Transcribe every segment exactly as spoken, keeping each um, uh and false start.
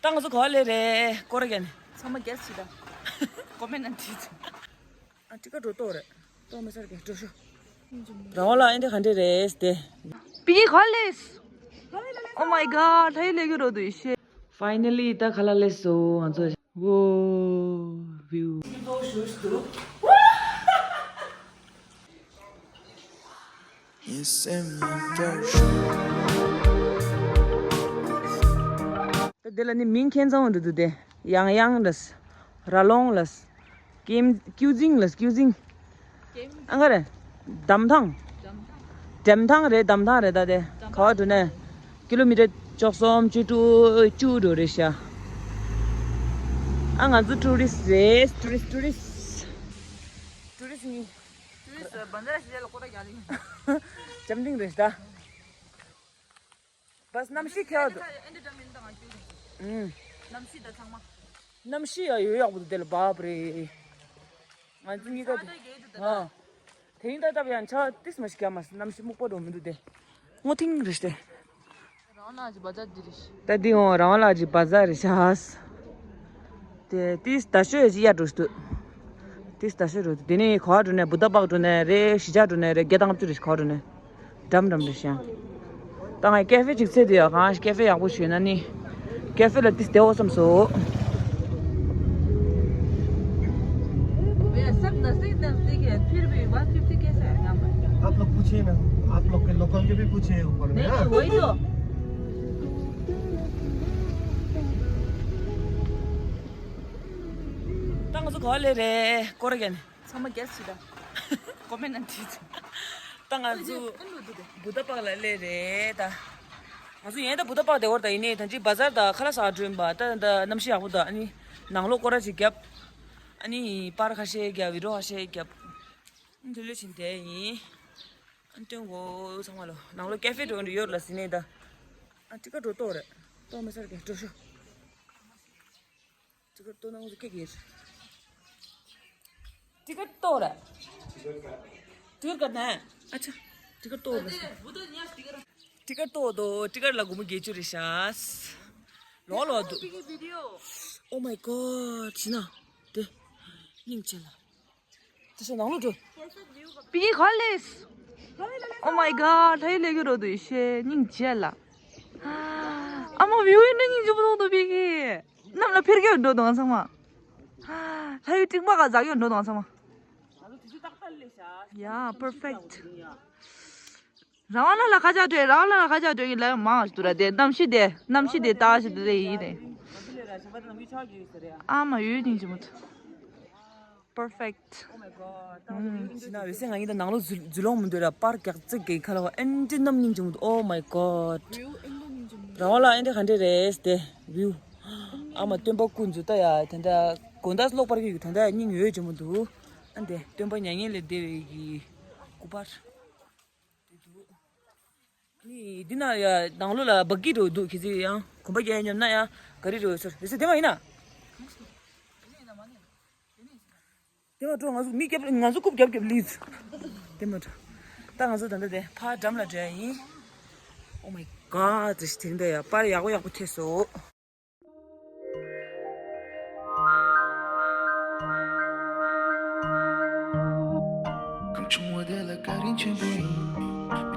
ད་ང་ཚོ་ག་པར་སླེབས་རེད། སྐོར་ར་རྒྱག་ནས། ཚང་མ་གེ་སི་བྱེད་དང་། ཀོ་མེན་ཊི་ནང་བྲིས་ཚེ། ཨ་ཊི་ཀེ་ཊི་འགྲོ་ལྟོགས་རེད། ལྟོགས་མི་ཚར་གི་འགྲོ་ཤོག་རང་དབང་ལགས་ཨེ་འདི་ག་འདྲས་རེད་ཟེར་ཏེ། པི་ཀི་ག་པར་སླེབས། Oh my god, ལྷ་ཡུལ་སླེབས་ཀྱི་རེད་འདུག་ཤེས། Finally ད་ག་ལ་སླེབས་སོང་ང་ཚོ། Whoa, view. ངའི་སེམས་ཡང་བསྐྱར་ཞུ། ད་དེ་ལ་ནི་མིང་ཁྱད་མཚར་པོ་འདྲ་འདུག་སྟེ། ཡང་ཡང་ལབ། ར་ལོང་ལབ། ཀེམ་ཀིའུ་ཛིང་ལབ། ཀིའུ་ཛིང་། ཨ་ག་རེ། འགྲམ་ཐང་། འགྲམ་ཐང་རེད། འགྲམ་ཐང་རེད། ད་དེ་ག་པར་འགྲོ་ནས། ཀི་ལོ་མི་ཊར་བཅུ་གསུམ་བཅུ་དྲུག་བཅུ་འགྲོ་རེད་ཤག་ཨ་ང་ཚོ་ཊུ་རི་སི་ཊི་རེད། ཊུ་རི་སི་ཊི་ཊུ་རི་སི་ཊི་ཊུ་རི་སི་ཊི་གཉིས། ཊུ་རི་སི་ཊི་བན་ཛ་ར་ཤི་ལ་ལ་ཀོ་ར་རྒྱག་ལིང་། འཇམ་ཐིང་རེད་ཤག་བས་གནམ་གཤིས་ཁྱད་པར་འདུག་ཨུམ། གནམ་གཤིས་ད་ཚང་མ། གནམ་གཤིས་ཡ་ཡོད་ཡག་པོ་འདུག་དེ་ལ་བབ་རེད། ང་ཚོ་གཉིས་ཀ་དེ། ཧ། དེ་རིང་ད་ལྟ་བ་ཡང་ཆར་ཏིས་མ་ཞིག་བརྒྱབ་མ་སོང་། གནམ་གཤིས་སྨུག་པོ་འགྲོ་མི་འདུག་དེ། སྔོ་ཐིང་རེད་དེ། རང་ལ་ཅི་བ་ཛར་འདི་རེད། ད་འདི་འོང་རང་ལ་ཅི་བ་ཛར་རེད་ཤག་དེ་ཏིས་ད་ཤོད་ཅི་ཡ་འགྲོ་སྟུ། ཏིས་ད་ཤོད་འགྲོ་སྟུ། དེ་ནས་ག་པར་འགྲོ་ནས་བུ་ད་པག་འགྲོ་ནས་རེད། གཞིས་ཆགས་འགྲོ་ནས་རེད། བརྒྱ་དང་ལྔ་བཅུ་རེད། ག་པར་འགྲོ་ནས། འགྲམ་འགྲམ་རེད་ཤག་ད་ང་ཀེ་ཧྥེ་ཅིག་འཚོལ་དུས་ཡ་གང་ཀེ་ཧྥེ་ཡག་པོ་ཞིག་ཡོད་ན་ནི། ཀེ་ཧྥེ་ལ་ཏིས་བསྡད་འོ་བསམ་སོང་། भैया, सब नजदीक नजदीक है, फिर भी वन फिफ्टी कैसे है यहाँ पर? आप लोग पूछिए ना, आप लोग के लोकल के भी पूछिए ऊपर में, नहीं, हाँ? नहीं, वही तो। ད་ང་ཚོ་ག་པར་སླེབས་རེད། སྐོར་ར་རྒྱག་ནས། ཚང་མ་གེ་སི་བྱེད་དང་། ཀོ་མེན་ཊི་ནང་བྲིས་ཚེ། ད་ང་ཚོ་བུ་ད་པག་ལ་སླེབས་རེད་ད། ང་ཚོ་ཡན་ད་བུ་ད་པག་དེ་བར་ད་ཡིན་ནའི་ད་ཅི་བ་ཛར་ད་ཁ་ལག་ཟ་འགྲོ་ཡིན་པ། ད་ད་གནམ་གཤིས་ཡག་པོ་འདུག་ཨ་ནི་ནང་ལོགས་སྐོར་ར་ཅིག་བརྒྱབ། ཨ་ནི་པར་ཁ་ཤས་བརྒྱབ། བི་ཌི་ཡོ་ཁ་ཤས་བརྒྱབ། ཨ་ནི་དེ་ལོས་ཕྱིན་བསྡད་ཡིན། ཨ་ནི་སྟོན་གོ་ཚང་མ་ལོ། ནང་ལོགས་ཀེ་ཧྥེ་འགྲོ་འདི་ཡོད་ལ་ཟིན་ནའི་ད། ཨ་ཊི་ཀེ་ཊི་འགྲོ་ལྟོགས་རེད། ལྟོགས་མི་ཚར་གི་འགྲོ་ཤོག་ཊི་ཀེ་ཊི་ལྟོགས་ན་ང་ཚོ་སྐད་ཀྱིས། ཊི་ཀེ་ཊི་ལྟོགས་རེད། ཊི་ཀེ་ཊི་ག་ན། ཨ་ཅག་ཊི་ཀེ་ཊི་ལྟོགས་རེད། ཊི་ཀེ་ཊི་ལྟོགས་དོ། ཊི་ཀེ་ཊི་ལ་སྒོར་མོ་བརྒྱད་ཅུ་རེད་ཤག་ལོ་ལོ་འདུག Oh my god ཕྱི་ན། དེ། སྙིང་རྗེ་ལ། དེ་ཚོ་ནང་ལོགས་འགྲོ། པི་ཀི་ག་པར་སླེབས། Oh my god ལྷ་ཡུལ་སླེབས་ཀྱི་རེད་འདུག་ཤེས། སྙིང་རྗེ་ལ། ཨ་མ་བིའུ་ཡིན་ན་སྙིང་རྗེ་པོ་མཐོང་འདུག་པི་ཀི། གནམ་ལ་འཕུར་གྱི་འགྲོ་དང་ཚང་མ། ལྷ་ཡུལ་སྤྲིན་པ་ག་འཛག་གི་འགྲོ་དང་ཚང་མ། Yeah, perfect. རང་དབང་ལ་ཁ་ཆག་སྤྲོད། རང་དབང་ལ་ཁ་ཆག་སྤྲོད་ཀྱི་ལབ་མང་ཞིག་འདུག་ར། དེ་གནམ་གཤིས་དེ་གནམ་གཤིས་དེ་ལྟ་ཞིག་འདུག་དེ་ཡིན་རེད། ཨ་མ་ཡོད་སྙིང་རྗེ་མོ། Perfect. ཕྱི་ན་འོད་ཟེར་ང་གཉིས་ད་ནང་ལོགས་འཛུལ་འཛུལ་ལོང་མི་འདོད་ར། པར་རྒྱག་རྩེ་གི་ཁ་ལ་བ་ཨེ་འདྲ་གནམ་སྙིང་རྗེ་མོ་འདུག Oh my god རང་དབང་ལ་ཨེ་འདྲ་ག་འདྲ་རེད་དེ་བིའུ། ཨ་མ་སྟོན་པ་སྐུ་མཛུབ་ད་ཡ་དེ་འདྲ་དགོང་དག་གློག་པར་གྱི་ད་ལྟ་སྙིང་འོད་རྗེ་མོ་འདུག་ཨ་འདི་སྟོན་པ་མྱ་ངན་ལས་འདས་པའི་གི་སྐུ་པར་དེ་འདུག་ནི་འདི་ན་ཡ་ནང་ལོགས་ལ་སྦག་གི་འགྲོ་འདུག་ཁྱེད་ཚོས་ཡང་གོམ་པ་རྒྱག་སྙམ་ན་ཡང་ག་རེ་འགྲོ་ཟེར་རེ་ཟེར་དེ་མ་ཡིན་ན། དེ་མ་འགྲོ་ང་ཚོ་མི་རྒྱབ་ང་ཚོ་རྐུབ་རྒྱབ་རྒྱབ་ལིས། དེ་མ་འགྲོ། ད་ང་ཚོ་ད་ལྟ་དེ་ཕར་འགྲམ་ལ་འགྲོ་ཡ་ཡིན། Oh my god དེ་ཞིག་དེ་འདྲ་ཡ་པར་ཡག་པོ་ཡག་པོ་ཐེབས་སོང་། གང་བྱུང་བ་དེ་ལ་བཀའ་དྲིན་ཆེན་པོ་ཡིན། མི་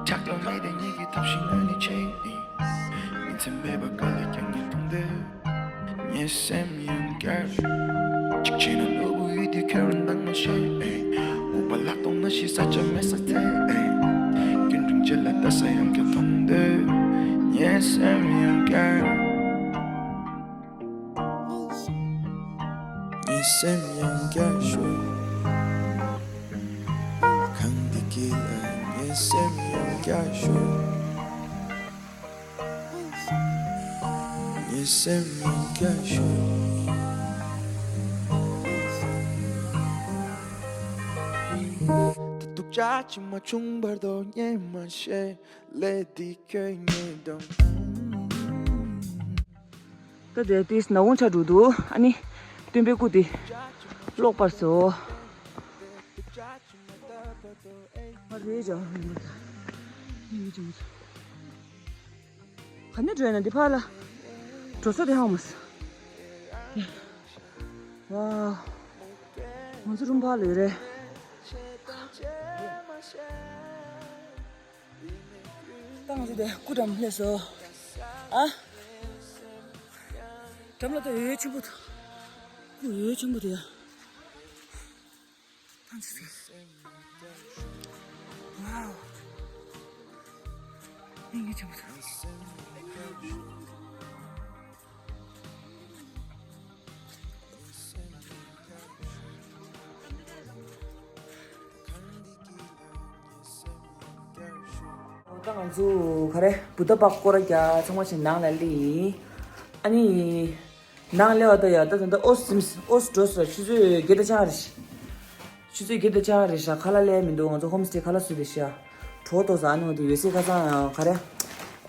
ཆགས་ཀྱང་མེད་དེ་ཉིད་ཀྱི་ཐབས་ཤིག་ངོས་ནས་བྱས་ཡིན། ཉིན་མཚན་མེད་པར་དཀའ་ལས་ཀྱང་ངས་གཏོང་འདོད། ངའི་སེམས་ཡང་བསྐྱར། གཅིག་བྱས་ན་ནོར་བུ་ཡུལ་དུ་ཁྱེར་འདང་མ་བྱེད། སྨུག་པ་ལྷག་གཏོང་ན་ཞིག་ས་ཆ་མེད་ས་ཐེ། རྒྱུན་རིང་རྗེས་ལ་ལྟ་ས་ཡང་བསྐྱར་མཐོང་འདོད། ངའི་སེམས་ཡང་བསྐྱར། ངའི་སེམས་ཡང་བསྐྱར་ཞུ། གང་འདི་གི་ལ་ངའི་སེམས་ཡང་བསྐྱར་ཞུ། ངའི་སེམས་ཡང་བསྐྱར་ཞུ། ད་སྡུག་ཅག་ཅིག་མ་བྱུང་བར་དུ་ངས་མ་ཤེས་ལས་འདི་ཁྱོད་ངའི་འདོམས། ད་དེ་དེས་ནག་ཁུང་ཆགས་འགྲོ་འདུག་ཨ་ནི་སྟོན་པའི་སྐུ་དེ་གློག་པར་སོ། ཨ་རེད་ཅག་ཡིན་པ་ད། ཡིན་ཅུང་། ག་ནས་འགྲོ་ཡ་ན་འདི་ཕར་ལ། འགྲོ་ས་དེ་ཧ་མ་སོང་། ཝའོ། ང་ཚོ་རུམ་ཕར་ལོས་རེད། ད་ང་ཚོ་དེ་སྐུ་འགྲམ་སླེབས་སོང་། ཨ། འགྲམ་ལ་ད་འོད་ཆེན་པོ་འདུག་སྐུ་འོད་ཆེན་པོ་དེ་ཡ། ཐང་ཆད་སོང་། ཝའོ། སྙིང་རྗེ་ཆེན་པོ་འདུག་ད་ང་ཚོ་ག་རེ་བུ་ད་པག་སྐོར་ར་རྒྱག་ཚང་མ་བྱས་ནང་ལ་སླེབས་ཡིན། ཨ་ནི། ནང་སླེབས་པ་ད་ཡ་ད་ད་ད་ཨོ་སིམ་ཨོ་སི་འགྲོ་སོང་། ཆུ་ཚོད་བརྒྱད་དང་ཕྱེད་ཀ་རེད་ཤག་ཆུ་ཚོད་བརྒྱད་དང་ཕྱེད་ཀ་རེད་ཤག་ཁ་ལག་ལས་མི་འདུག་ང་ཚོ་ཧོམ་སི་ཊེ་ཁ་ལག་བཟོས་བསྡད་ཤག་གྲོད་ཐོག་ས་ཨ་ནི་འོ་དེ་འོད་ཟེར་ཁ་སང་ག་རེ།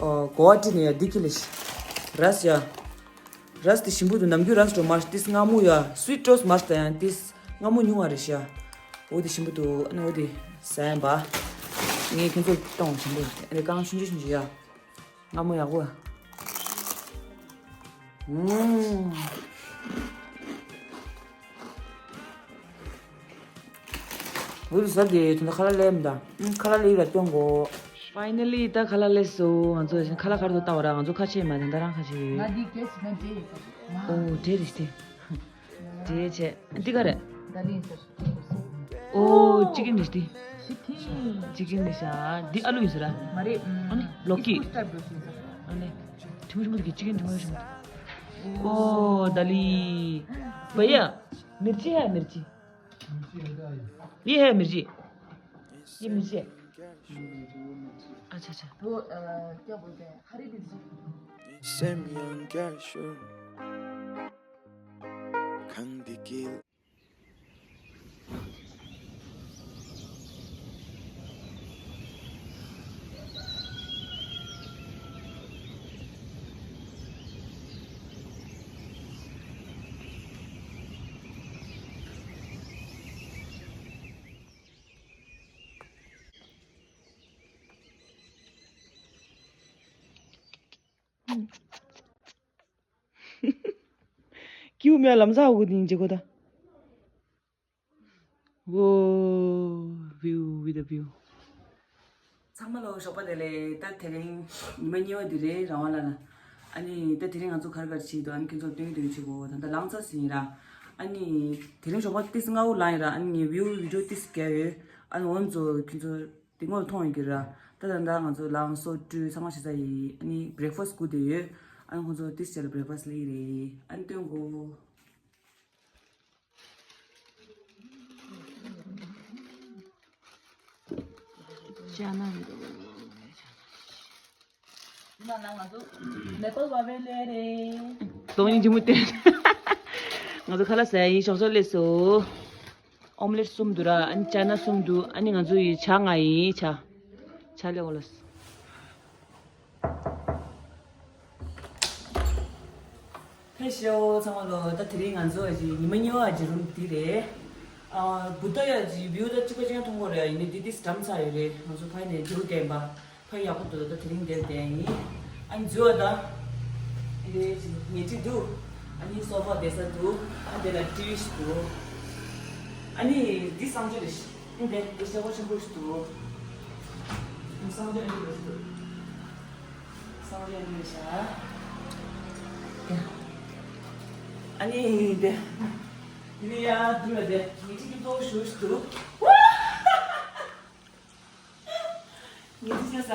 གོ་བ་བཀྲིས་ནས་ཡ་འདི་ཁྱེར་ལེ་ཤག་རས་ཡ། རས་དེ་ཞིམ་པོ་འདུག་ནམ་རྒྱུན་རས་འགྲོ་མར་ཏིས་མངར་མོ་ཡ་སུའིཊ་ཊོས་མར་ད་ཡང་ཏིས་མངར་མོ་ཉུང་བ་རེད་ཤག་འོ་དེ་ཞིམ་པོ་འདུག་ཨ་ནི་འོ་དེ་ཟ་ཡང་པ། ངས་ཁྱེད་ཚོ་གཏོང་ཞིམ་པོ་ཨ་ནི་རྐང་ཆུང་ཆུང་ཆུང་ཆུང་ཡ། མངར་མོ་ཡག་པོ། ཨུམ། འུ་ཟ་དེ་དོན་དག་ཁ་ལག་ལས་མི་འདའ། ཨུམ། ཁ་ལག་ལས་ཡིད་ལ་སྟོན་གོ། ཕའི་ནལ་ལི་ད་ཁ་ལག་ལས་སོ། ང་ཚོ་ཁ་ལག་ག་རེ་ཐོག་ལྟ་བ་ར། ང་ཚོ་ཁ་ཆེ་མ་དེ་འདྲ་རང་ཁ་ཆེ་ཡོད། ང་འདི་སྐད་ཆ་ན་འདྲེ་ཡོད་ས་རེད། མ། ཨོ་འདྲེ་རེད་དེ། འདྲེ་བྱས། འདི་ག་རེད། ད་ལི་ཡིན་ས་རེད། ཨོ་ཅི་ཀིན་རེད་དེ། ཤི་ཐི། ཅི་ཀིན་རེད་ཤག་འདི་ཨ་ལུ་ཡིན་ས་ར། མ་རེད། ཨ་ནི་ལོ་ཀི། ཨ་ནི་ཐུང་ཐུང་གི་ཅི་ཀིན་ཐུང་ཐུང་ཞིག་ཨོ་ད་ལི། བ་ཡ། मिर्ची है मिर्ची। ये है मिर्ची। ये मिर्ची है। अच्छा अच्छा। वो क्या बोलते हैं, हरी मिर्ची। ཀིའུ་མེ་ལམ་ས་འོ་དེ་ཡིན་ཅེ་གོ་ད། ཝོ། view with a view། ཚང་མ་ལོ་ཞོགས་པ་བདེ་ལེགས། ད་དེ་རིང་ཉི་མ་གཉིས་པ་འདི་རེད་རང་དབང་ལ་ལ། ཨ་ནི་ད་དེ་རིང་ང་ཚོ་ག་རེ་ག་རེ་བྱེད་འདུག་ཨ་ནི་ཁྱེད་ཚོར་སྟོན་གྱི་འདུག་ཆེ་གོ་ད་ལྟ་ལངས་ཚར་ཟིན་ཡིན་ར། ཨ་ནི་དེ་རིང་ཞོགས་པ་ཏིས་སྔ་བོ་ལངས་ཡིན་ར། ཨ་ནི་ངས་view video ཏིས་བརྒྱབ་ཡོད། ཨ་ནི་འོ་ཚོ་ཁྱེད་ཚོ། དེ་སྔོན་མཐོང་ཡོད་ཀྱི་ར། ད་ད་ད་ང་ཚོ་ལངས་སོ་བཀྲུས་ཚང་མ་བྱེད་ས་ཡིན། ཨ་ནི་breakfast སྒུག་བསྡད་ཡོད། ཨ་ནི་ཁོང་ཚོ་ཏིས་བྱས་ལ་breakfast སླེབས་ཀྱི་རེད། ཨ་ནི་སྟོན་གོ། ཅ་ན་ཡོད། ན་ན་ང་ཚོ་ནེ་པལ་བ་བེ་ལེ་རེད། སྟོང་ཉིད་ཀྱི་མུ་སྟེ། ང་ཚོ་ཁ་ལག་ཟ་ཡིན། ཞོགས་ཇ་སླེབས་སོ། ཨོམ་ལེཊ་གསུམ་འདུག་ར། ཨ་ནི་ཅ་ན་གསུམ་འདུག་ཨ་ནི་ང་ཚོ་ཡི་ཇ་ལྔ་ཡིན། ཇ། ཇ་ལེ་འོ་ལ། ཕེབས་ཤོག་ཚང་མ་ལོ། ད་དེ་རིང་ང་ཚོ་ཨ་ཅེ་ཉི་མ་གཉིས་པ་ཨ་ཅེ་རུམ་འདི་རེད། ཨ་བུ་ད་ཡ་ཅེ་view ད་གཅིག་པ་གཅིག་རྐྱང་མཐོང་གི་རེད། ཡིན་ནའི་འདི་ཏིས་འགྲམ་ཚར་ཡོད་རེད། ང་ཚོ་ཕ་ཡི་ནས་རྒྱུག་བསྡད་པ། ཕ་ཡག་པོ་འདུག་ད་དེ་རིང་འདིར་བསྡད་ཡིན། ཨ་ནི་འཛུལ་བ་ད། འདི་ཉལ་ཁྲི་འདུག་ཨ་ནི་སོ་ཕ་བསྡད་ས་འདུག་ཨ་འདི་ལ་ཊི་ཝི་ཞིག་འདུག་ཨ་ནི་འདི་གསང་སྤྱོད་རེད། ཨ་འདི་འདི་ཤ་བོ་ཆེན་པོ་ཞིག་འདུག་གསང་སྤྱོད་ཨ་འདི་རེད་འདུག་གསང་སྤྱོད་ཨ་འདི་རེད་ཤག་ཨ་ནི་འདི་འདི་ནི་ཡ་འདི་ལ་འདི་ཉལ་ཁྲི་ཀྱི་ཏོག་ཞུ་ཞིག་འདུག་ཉལ་ཁྲི་ཆེ་ས།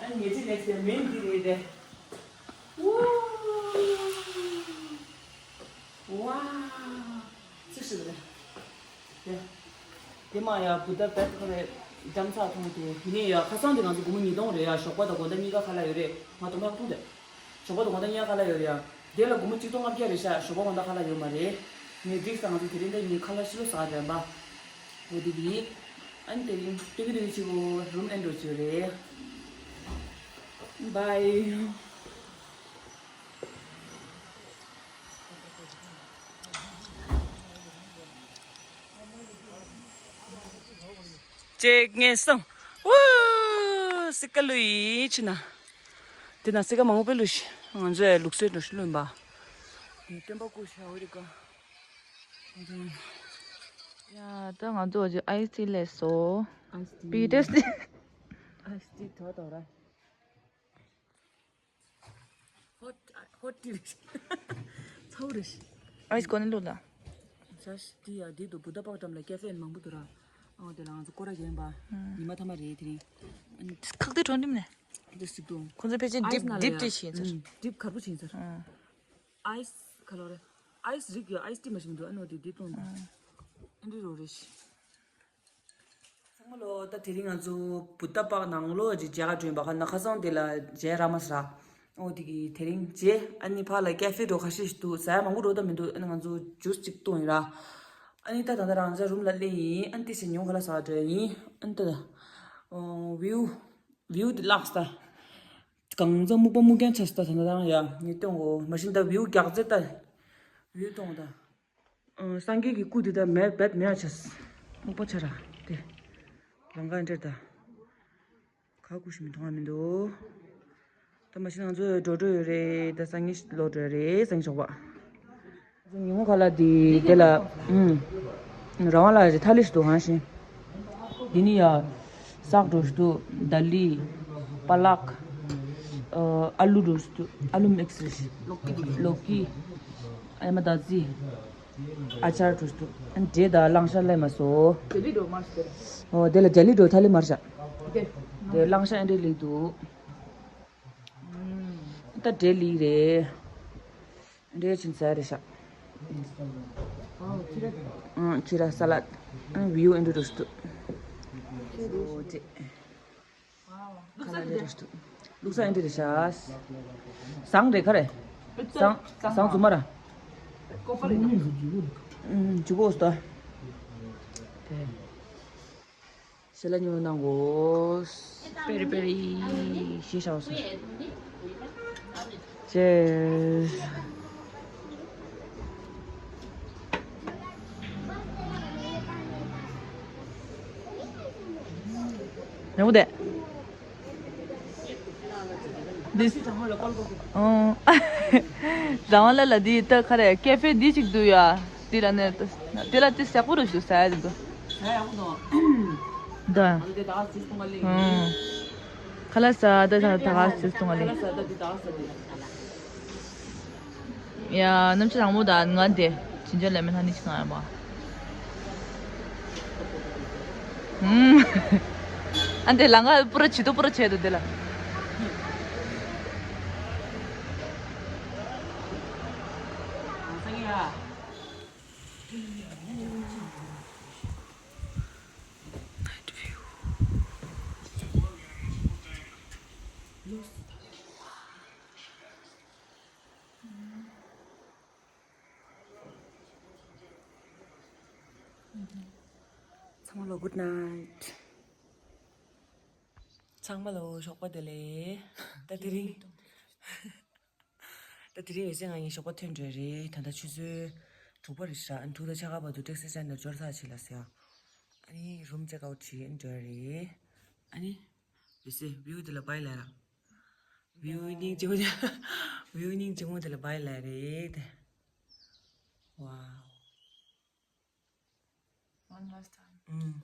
ཨ་ཉལ་ཁྲི་next day མིན་འདི་རེད་དེ། ཝ། ཙི་ཞིག་རེད། དེ། དེ་མ་ཡ་བུ་ད་བེད་ཁོ་རེ་འགྲམ་ཚ་མཐོང་དེ་ཡིན་ནའི་ཡ་ཁ་སང་དེ་ང་ཚོ་སྒོར་མོ་ཉིས་སྟོང་རེད་ཡ། ཞོགས་པ་དང་དགོང་དག་གཉིས་ཀ་ཁ་ལག་ཡོད་རེད། ང་དོ་མ་ཐུག་དེ། ཞོགས་པ་དང་དགོང་དག་གཉིས་ཀ་ཁ་ལག་ཡོད་རེད་ཡ། དེ་ལ་སྒོར་མོ་གཅིག་སྟོང་ལྔ་བརྒྱ་རེད་ཤག་ཞོགས་པ་དགོང་དག་ཁ་ལག་ཡོད་མ་རེད། ངས་འགྲིག་ས། ང་ཚོ་དེ་རིང་འདི་ཉིན་ཁ་ལག་ཕྱི་ལོགས་ཟ་ག་འགྲོ་ཡིན་པ། འོ་དེ་གི། ཨ་ནི་དེ་རིང་སྟོན་གི་འདུག་ཆེ་བོ་རུམ་ཨེན་འགྲོ་ཆེ་རེད། བའི། གཅིག་གཉིས་གསུམ། ཝུ། སི་ཀ་ལུ་ཡི་ཆུ་ན། དེ་ན་སི་ཀ་མང་པོ་ལུ་ཤི། ང་ཚོའི་ལུགས་སྲོལ་འགྲོ་ཤི་ལུན་པ། སྟོན་པ་སྐུ་ཞབས་རི་ཀ། ཡ་ད་ང་ཚོ་ཨ་ཅིག་ཨའི་སི་ཊི་ལས་སོ། ཨའི་སི་ཊི། པི་ཊེས་ཊི། ཨའི་སི་ཊི་དོ་དོ་ར། ཧོཊ་ཧོཊ་ཊི་རེད། ཚ་བོ་རེད། ཨའི་སི་ཀོ་ནི་ལུག་ལ། ཤ་ཤ་ཏི་ཡ་འདི་དུ་བུ་ད་པག་འགྲམ་ལ་ཀེ་ཧྥེ་མང་པོ་འདུག་ར། ཨོ་དེ་ལ་ང་ཚོ་སྐོར་ར་རྒྱག་པ། ཉི་མ་ཐ་མ་རེད་དེ་རིང་། ཁག་དེ་གྲོང་ཁྱེར་ནས། འདི་སི་ཏུ། ཁོ་ཚོ་ཕལ་ཆེར་ཌིབ་ཌིབ་དེ་བྱིན་ཚར། ཌིབ་གར་པོ་བྱིན་ཚར། ཨའི་སི་ག་ལོ་རེད། ཨའི་སི་རིགས་ཡོད། ཨའི་སི་ཊི་མ་ཞིག་འདུག་ཨ་ནོ་དེ་འདི་གཏོང་འདུག་ཨ་འདྲི་རོ་རེ་ཞིག་ཚང་མ་ལོ། ད་དེ་རིང་ང་ཚོ་བུ་ད་པག་ནང་ལོ་ཅིག་མཇལ་ཁ་བྱོན་པ་ཁ་ན་ཁ་སང་དེ་ལ་མཇལ་ར་མ་ས་ར། ཨོ་དེ་གི་དེ་རིང་མཇལ། ཨ་ནི་ཕ་ལ་ཀེ་ཧྥེ་འགྲོ་ཁ་ཤས་ཤིག་འདུག་ཟ་ཡ་མང་པོ་འགྲོ་ད་མི་འདུག་ཨ་ནི་ང་ཚོ་ཇུས་ཅིག་བཏུང་ཡིན་ར། ཨ་ནི་ད་ད་ལྟ་རང་ཅག་རུམ་ལ་སླེབས་ཡིན། ཨ་ནི་དེ་ཞིག་ཉོ་ཁ་ལ་ས་འགྲོ་ཡིན། ཨ་ནི་ད་ཨོ་ཝིའུ་ཝིའུ་དེ་ལགས་ད། གང་ཚང་སྨུག་པ་སྨུག་རྐྱང་ཆགས་སོང་ད་ད་ལྟ་ཡ་ཉེ་སྟོན་འོ་མ་གཞི་ད་ཝིའུ་རྒྱག་རྩེ་ད། ཝིའུ་གཏོང་ད། ཨ་སངས་རྒྱས་ཀྱི་སྐུ་དེ་ད་མེད་བེད་མེད་ཆགས། སྨུག་པ་ཆགས་ར་དེ། རང་ག་འདྲེར་ད། ག་སྐུ་ཞིག་མི་མཐོང་བ་མི་འདུག་ད་མ་གཞི་ང་ཚོ་འགྲོ་འགྲོ་ཡོད་རེད། ད་སང་ཉིན་ལོག་འགྲོ་ཡོད་རེད། སང་ཉིན་ཞོགས་པ། ཉིན་མོ་ཁ་ལ་དེ་དེ་ལ་ཨུམ། རང་དབང་ལ་རེ་ཐ་ལི་ཞིག་འདུག་ཧང་ཤིང་། འདི་ནི་ཡ། སག་འགྲོ་ཞིག་འདུག་ད་ལི། པ་ལག་ཨ་ཨ་ལུ་འགྲོ་ཞིག་འདུག་ཨ་ལུ་མིག་སི་རེ་ཞིག་ལོ་ཀི། ཨ་མ་ད་ཙི། ཨ་ཅར་འགྲོ་ཞིག་འདུག་ཨ་འདྲེ་ད་གླང་ཤ་ལས་མ་སོ། ཇ་ལི་འགྲོ་མར་ཞིག་འདུག་ཨོ་དེ་ལ་ཇ་ལི་འགྲོ་ཐ་ལི་མར་ཞག་དེ། དེ་གླང་ཤ་ཨ་འདྲེ་ལི་འདུག་ད་འདྲེ་ལི་རེད། འདྲེ་ཕྱིན་ཚར་རེད་ཤག་ཨང་ཁྱི་ར་ས་ལད། ཨང་ཝིའུ་ཨེ་འདྲ་རུ་སྟུ། ཁ་ལ་རེ་རུ་སྟུ། ལུག་ས་ཨེ་འདྲ་རེད་ཤག་ཟངས་རེད་ཁ་རེད། ཟངས་ཟངས་རྫུན་མ་ར། ཨང་ཇུ་གོ་སྟོ། དེ། ཞལ་ལག་ཉོ་གནང་གོ། པེ་རི་པེ་རི་ཞེས་བྱ་བ་སོ། ཅེས། ཡག་པོ་འདུག་འདི་ཨོ། རང་དབང་ལ་ལ་འདི་ལྟ་ག་རེ་ཀེ་ཧྥེ་འདི་གཅིག་འདུག་ཡ། འདི་ལ་ནས་འདི་ལ་འདི་སེག་པོ་རུ་ཞུ་ཟ་ཡ་འདུག་ཟ་ཡག་པོ་འདུག་འདི་ང་ཚོ་དེ་ད་ག་སུས་གཏོང་ག་ལེ་ཡིན། ཁ་ལག་ཟ་ད་ད་ད་ག་སུས་གཏོང་ག་ལེ། ཁ་ལག་ཟ་ད་འདི་ད་ག་ཟ་འདི། ཡ་གནམ་གཤིས་གྲང་མོ་དང་ང་དེ་ཇིན་ཇར་ལེ་མོན་ཧ་ནི་ཅིག་གནང་ཡ་མ། ཨུམ། ཨ་འདྲེ་ལང་ཀ་པུ་ར་བྱི་དོ་པུ་ར་བྱེད་དོ་དེ་ལ། ཚང་མ་ལོ་good night། ཚང་མ་ལོ་ཞོགས་པ་བདེ་ལེགས། ད་དེ་རིང་ད་དེ་རིང་ཡོད་ཚད་ང་གཉིས་ཞོགས་པ་ཐོན་འགྲོ་རེད། ད་ལྟ་ཆུ་ཚོད་དྲུག་པ་རེད་ཤག་ཨ་ནི་དྲུག་དང་ཕྱེད་ཀ་བར་དུ་ཊེག་སི་སི་ཊེན་ཌི་ལ་འབྱོར་ཚར་ཆེ་ལ་ཟེར། ཨ་ནི་རུམ་ཅེག་ཨའུཊ་བྱེད་འགྲོ་རེད། ཨ་ནི་ཡོད་ཚད་བིའུ་དེ་ལ་བྷའི་ལབ་ར། བིའུ་སྙིང་རྗེ་མོ་དེ། བིའུ་སྙིང་རྗེ་མོ་དེ་ལ་བྷའི་ལབ་རེད། ཝའོ། One last time. ཨུམ།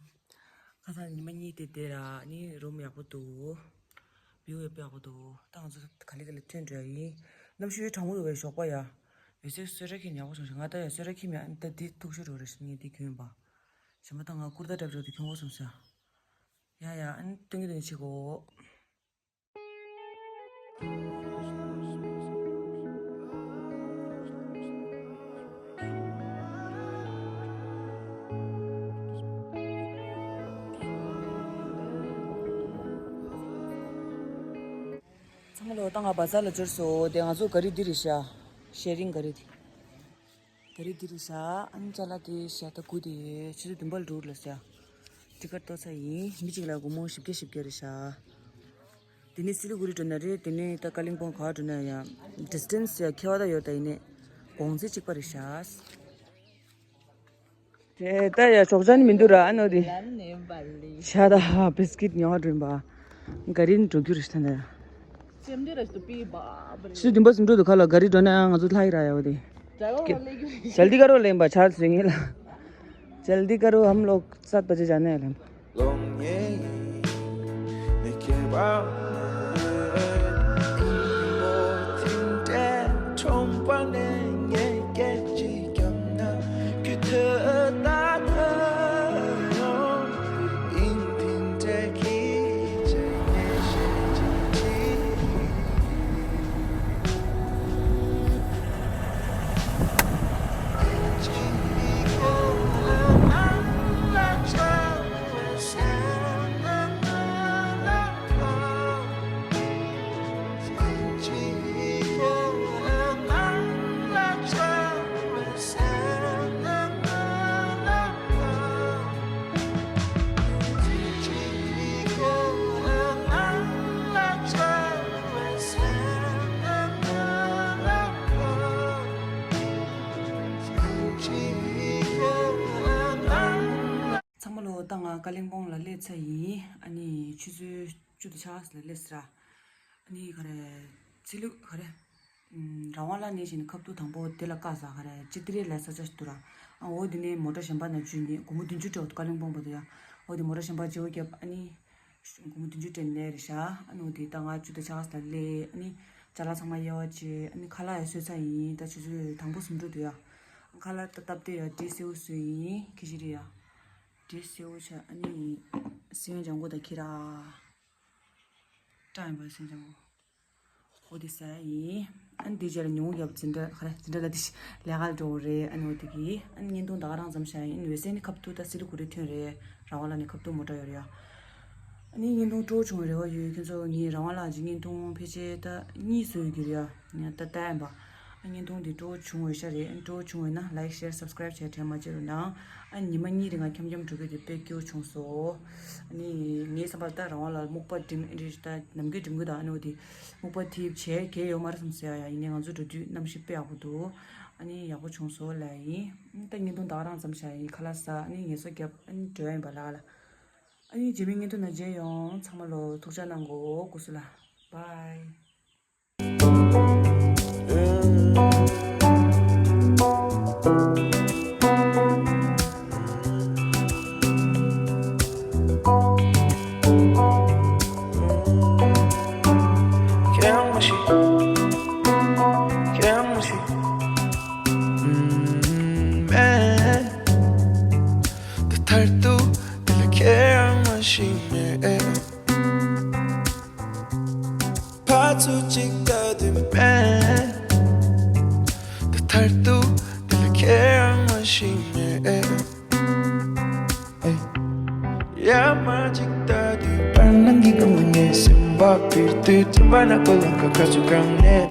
ཁ་སང་ཉི་མ་གཉིས་དེ་དེ་ར་ནི་རུམ་ཡག་པོ་འདུག་བིའུ་ཡག་པོ་ཡག་པོ་འདུག་ད་ང་ཚོ་ག་ལེ་ག་ལེ་ཐོན་འགྲོ་ཡ་ཡིན། གནམ་གཤིས་གྲང་མོ་རེད་པས་ཞོགས་པ་ཡ། ཡོད་ཚད་གསོལ་རས་ཁེངས་ཡག་པོ་བྱུང་ཤག་ང་ད་ཡ་གསོལ་རས་ཁེངས་མེད། ཨ་ནི་ད་འདི་ཐུག་ཤོར་འགྲོ་རེད་ཤག་ངས་འདི་གྱོན་པ། གཞན་པ་ད་ང་ཀུར་ཏ་འདྲ་པོ་འདི་གྱོན་དགོས་བསམ་ཤག་ཡ་ཡ་ཨ་ནི་སྟོན་གྱི་སྟོན་གྱི་བྱེད་དགོས། ཚང་མ་ལོ། ད་ང་བ་ཛར་ལ་འབྱོར་སོང་། དེ་ང་ཚོ་ག་རི་འདི་རེད་ཤག་ཤེ་རིང་ག་རི་དེ། ག་རི་འདི་རེད་ཤག་ཨ་ནི་ཅ་ལག་དེ་ཤ་ད་དགུ་དེ་ཆུ་ཚོད་བདུན་པ་ལ་འགྲོ་ལ་ཤག་ཊི་ཀེ་ཊི་ཏོ་ཚ་ཡིན། མི་གཅིག་ལ་སྒོར་མོ་བཞི་བརྒྱ་བཞི་བརྒྱ་རེད་ཤག་དེ་ནས་སི་ལི་གུ་རི་འགྲོ་ན་རེད། དེ་ནས་ད་ཀ་ལིང་པོང་ག་པར་འགྲོ་ན་ཡང་ཌི་སི་ཊེན་སི་ཡ་ཁྱད་པར་ད་ཡོད། ད་ཡིན་ནས་གོང་ཚད་གཅིག་པ་རེད་ཤག་དེ་ད་ཡ་ཞོགས་ཇ་ནི་མི་འདུག་ར། ཨ་ནོ་དེ་ཇ་དང་བིས་ཀིཊ་ཉོ་བ་འགྲོ་ཡིན་པ། ག་རི་ནི་འགྲོ་རྒྱུ་རེད་ཤག་ད་ཡ། ཆུ་ཚོད་བདུན་པ་ཙམ་འགྲོ་འདུག་ཁ་ལ་ག་རི་འགྲོ་ན་ཡང་ང་ཚོ་ལྷག་ཡིན་ར་ཡ་བ་དེ། जल्दी करो लेम्बा, चार सिंह ला। जल्दी करो, हम लोग सात बजे जाने वाले हैं। ཚང་མ་ལོ། ད་ང་ཀ་ལིང་པོང་ལ་སླེབས་ཚར་ཡིན། ཨ་ནི་ཆུ་ཚོད་བཅུ་དང་ཕྱེད་ཀ་ལ་སླེབས་ཟེར། ཨ་ནི་ག་རེ། ཚེ་ལུ་ག་རེ། ཨམ། རང་དབང་ལ་གནས་བཞིན་ཁབ་ཏུ་དང་པོ་དེ་ལ་བཀག་ས་ག་རེ། ཅི་ཏི་རེ་ལ་ས་ཆ་ཞིག་འདུག་ར། ཨ། འོ་དེ་ནས་མོ་ཊ་གཞན་པ་ནང་འཇུས་ནས་སྒོར་མོ་བདུན་ཅུ་སྤྲད། ཀ་ལིང་པོང་བར་དུ་ཡ། འོ་དེ་མོ་ཊ་གཞན་པ་བརྗེ་པོ་བརྒྱབ། ཨ་ནི་སྒོར་མོ་བདུན་ཅུ་སྤྲད་ནས་རེད་ཤག་ཨ་ནི་འོ་དེ་ད་ང་བཅུ་དང་ཕྱེད་ཀ་ལ་སླེབས། ཨ་ནི་ཅ་ལག་ཚང་མ་དབྱེ་བ་བྱས། ཨ་ནི་ཁ་ལག་ཡང་བཟོས་ཚར་ཡིན། ད་ཆུ་ཚོད་དང་པོ་ཟིན་འགྲོ་འདུག་ཡ། ཁ་ལག་ད་སྟབས་བདེ་ཡ། འབྲས་སེའུ་བཟོས་ཡིན། ཁྱི་ཤི་རི་ཡ། འབྲས་སེའུ་བྱས། ཨ་ནི་སེང་ལྕང་སྒོ་དང་ཁྱི་ར། སྐྲ་ཡིན་པ་སེང་ལྕང་སྒོ། འོ་དེ་ཟ་ཡ་ཡིན། ཨ་ནི་དེ་རྗེས་ལ་ཉུང་ཡབ་འཛིན་གྲྭ་ག་རེ། འཛིན་གྲྭ་ལ་དེ་ལས་ཀ་ལ་འགྲོ་བ་རེད། ཨ་ནི་འོ་དེ་གི་ཨ་ནི་བརྙན་ཐུང་ད་ག་རང་མཚམས་བཞག་ཡིན། འོད་ཟེར་ནི་ཁབ་ཏུ་ད་སི་ལི་གུ་རི་ཐོན་རེད། རང་དབང་ལ་ནི་ཁབ་ཏུ་མོ་ཊ་ཡོད་རེད་ཡ། ཨ་ནི་བརྙན་ཐུང་སྤྲོ་བྱུང་བའི་རེ་བ་ཡོད། ཁྱེད་ཚོ་ངས་རང་དབང་ལ་ཅིག་བརྙན་ཐུང་ཕལ་ཆེར་ད་གཉིས་བཟོས་ཡོད་ཀྱི་རེད་ཡ། ད་ལྟ་ཡིན་པ། ཨ། བརྙན་ཐུང་འདི་སྤྲོ་བྱུང་བའི་ཤ་རེད། སྤྲོ་བྱུང་བས་ན་ལའིག་ཤེར་སབ་སི་ཀ་རེབ་བྱས་དྲན་མ་བརྗེད་རོགས་གནང་། ཨ། ཉི་མ་གཉིས་རིང་ང་འཁྱམ་འཁྱམ་འགྲོ་གི་འདུག་དཔེ་སྐྱིད་པོ་བྱུང་སོང་། ཨ་ནི་ངའི་བསམ་པར་ད་རང་དབང་ལ་སྨུག་པ་འགྲིམ་ཨེ་འདྲ་ད་ནམ་རྒྱུན་འགྲིམ་གི་འདུག་ཨ་ནི་འོ་དེ་སྨུག་པ་དེ་བྱས་གལ་ཡོད་མ་རེད་བསམ་སོང་ཡ། ཡིན་ནའི་ང་ཚོ་འགྲོ་དུས་གནམ་གཤིས་དཔེ་ཡག་པོ་འདུག་ཨ་ནི་ཡག་པོ་བྱུང་སོང་ལབ་ཡིན། ད་བརྙན་ཐུང་ད་ག་རང་མཚམས་བཞག་ཡིན། ཁ་ལག་ཟ། ཨ་ནི་ངལ་གསོ་རྒྱབ། ཨ་ནི་འགྲོ་ཡ་ཡིན་པ་ལགས་ལ། ཨ་ནི་རྗེས་མའི་བརྙན་ཐུང་ནང་མཇལ་ཡོང་། ཚང་མ་ལོ་ཐུགས་ཅག་གནང་གོ། སྐུ་གཟུགས་ལ། བའི། ཁྱེད་རང་མ་ཤི། ཁྱེད་རང་མ་ཤི། ཨུམ། མེད། ད་ཐར་ཏུ་དེ་ལ་ཁྱེད་རང་མ་ཤི་མེད། ཕར་ཚུར་གཅིག་ལྟ་དུས་མེད། ད་ཐར་ཏུ་དེ་ལ་ཁྱེད་རང་མ་ཤི་མེད། ཡ་མ་གཅིག་ལྟ་དུས་པར་ནང་གི་སྒང་ནས་སེམས་པ་པིར་དུས་དྲན་པ་ན་ཁོ་ལ་ཁ་ཁ་ཚུར་གང་ནས།